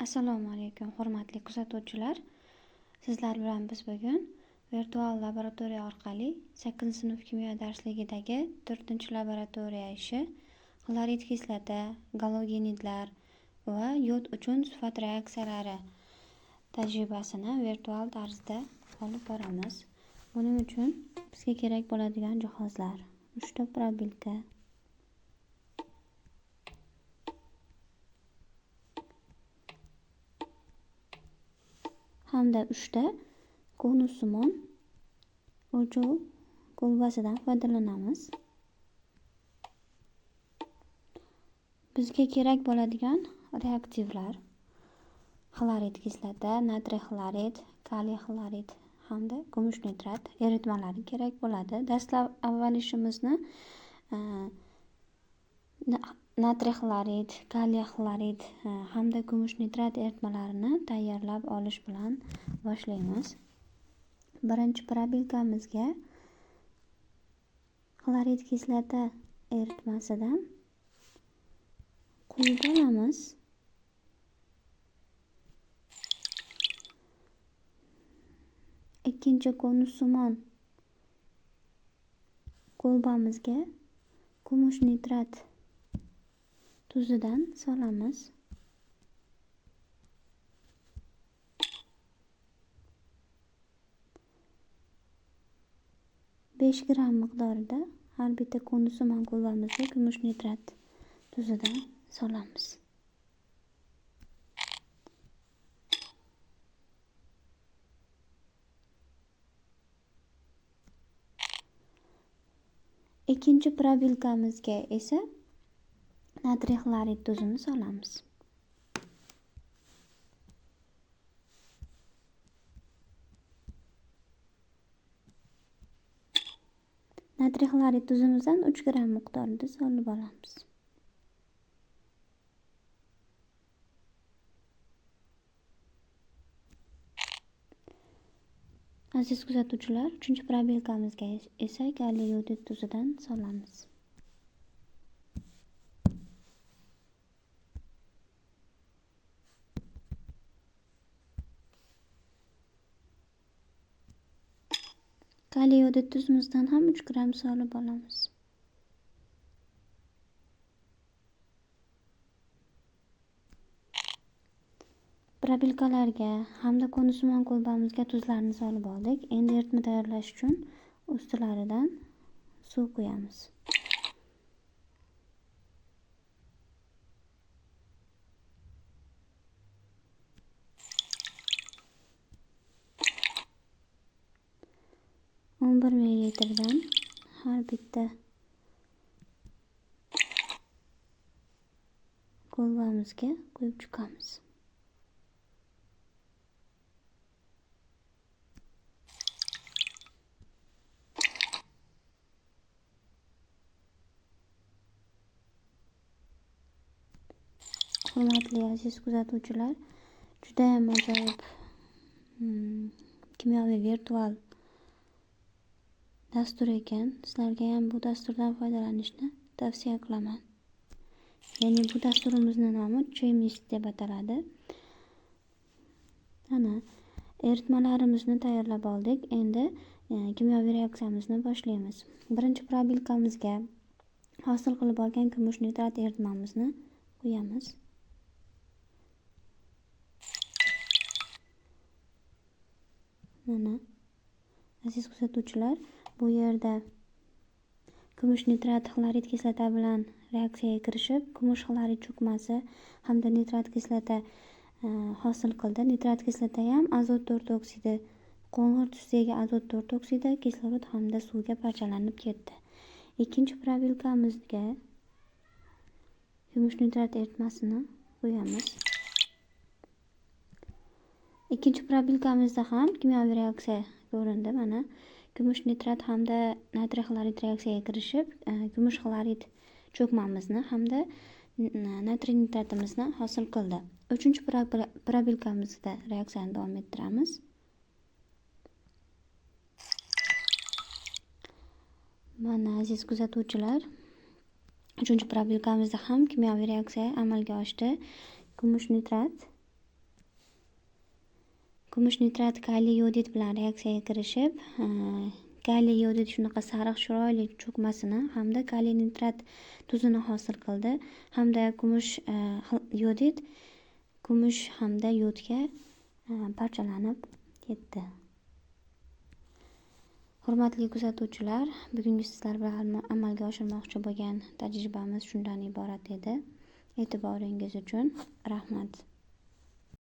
Assalomu alaykum, hurmatli kuzatuvchilar. Sizlar bilan biz bugun virtual laboratoriya orqali 8-sinf kimyo darsligidagi 4-laboratoriya ishi xlorid kislota, galogenidlar va yod uchun sifat reaksiyalari tajribasini virtual tarzda olib boramiz. Buning uchun bizga kerak bo'ladigan jihozlar: 3 ta probilka, hamda 3 ta konussimon o'lchov kolbasidan foydalanamiz. Bizga kerak bo'ladigan reaktivlar: xlorid kislota, natriy xlorid, kaliy xlorid hamda kumush nitrat eritmalari kerak bo'ladi. Dastlab avval ishimizni natriy xlorid, kaliy xlorid hamda kumush nitrat eritmalarini tayyorlab olish bilan boshlaymiz. Birinchi probilkamizga xlorid kislota eritmasidan quyib olamiz. Ikkinchi konussimon kolbamizga kumush nitrat tuzidan solamiz. 5 gramm miqdorida har bitta konussimon kolbamizga kumush nitrat tuzidan solamiz. Ikkinchi probilkamizga esa natriy xlorid tuzini solamiz. Natriy xlorid tuzimizdan 3 gramm miqdorida solib olamiz. Aziz kuzatuvchilar, 3-probilkamizga esa kaliy yodid tuzidan solamiz. Kaliy yodid tuzimizdan ham 3 gramm solib olamiz. Probilkalarga hamda konussimon kolbamizga tuzlarni solib oldik. Endi eritma tayyorlash uchun ustilaridan suv quyamiz. 11 millilitrdan har bitta kolbamizga quyib chiqamiz. Hurmatli aziz kuzatuvchilar, juda ham ajoyib kimyoviy virtual dastur ekan. Sizlarga ham bu dasturdan foydalanishni tavsiya qilaman. Ya'ni bu dasturimizning nomi Chemist deb ataladi. Ana eritmalarimizni tayyorlab oldik. Endi kimyoviy reaksiyamizni boshlaymiz. Birinchi probilkamizga hosil qilib olgan kumush nitrat eritmamizni quyamiz. Mana aziz kuzatuvchilar, bu yerda kumush nitrat xlorid kislota bilan reaksiyaga kirishib, kumush xlorid cho'kmasi hamda nitrat kislota hosil qildi. Nitrat kislota ham azot 4 oksidi, qo'ng'ir tusdagi azot 4 oksidi kislorod hamda suvga parchalanib ketdi. Ikkinchi probilkamizga kumush nitrat eritmasini qo'yamiz. Ikkinchi probilkamizda ham kimyoviy reaksiya ko'rindi. Mana kumush nitrat hamda natriy xlorid reaksiyaga kirishib, kumush xlorid cho'kmamizni hamda natriy nitratimizni hosil qildi. 3-probilkamizda reaksiyani davom ettiramiz. Mana aziz kuzatuvchilar, 3-probilkamizda ham kimyoviy reaksiya amalga oshdi. Kumush nitrat Kumush nitrat kaliy yodid bilan reaksiyaga kirishib, kaliy yodid shunaqa sariq chiroyli cho'kmasini hamda kaliy nitrat tuzini hosil qildi hamda kumush yodid kumush hamda yodga parchalanib ketdi. Hurmatli kuzatuvchilar, bugungi sizlar bilan amalga oshirmoqchi bo'lgan tajribamiz shundan iborat edi. E'tiboringiz uchun rahmat.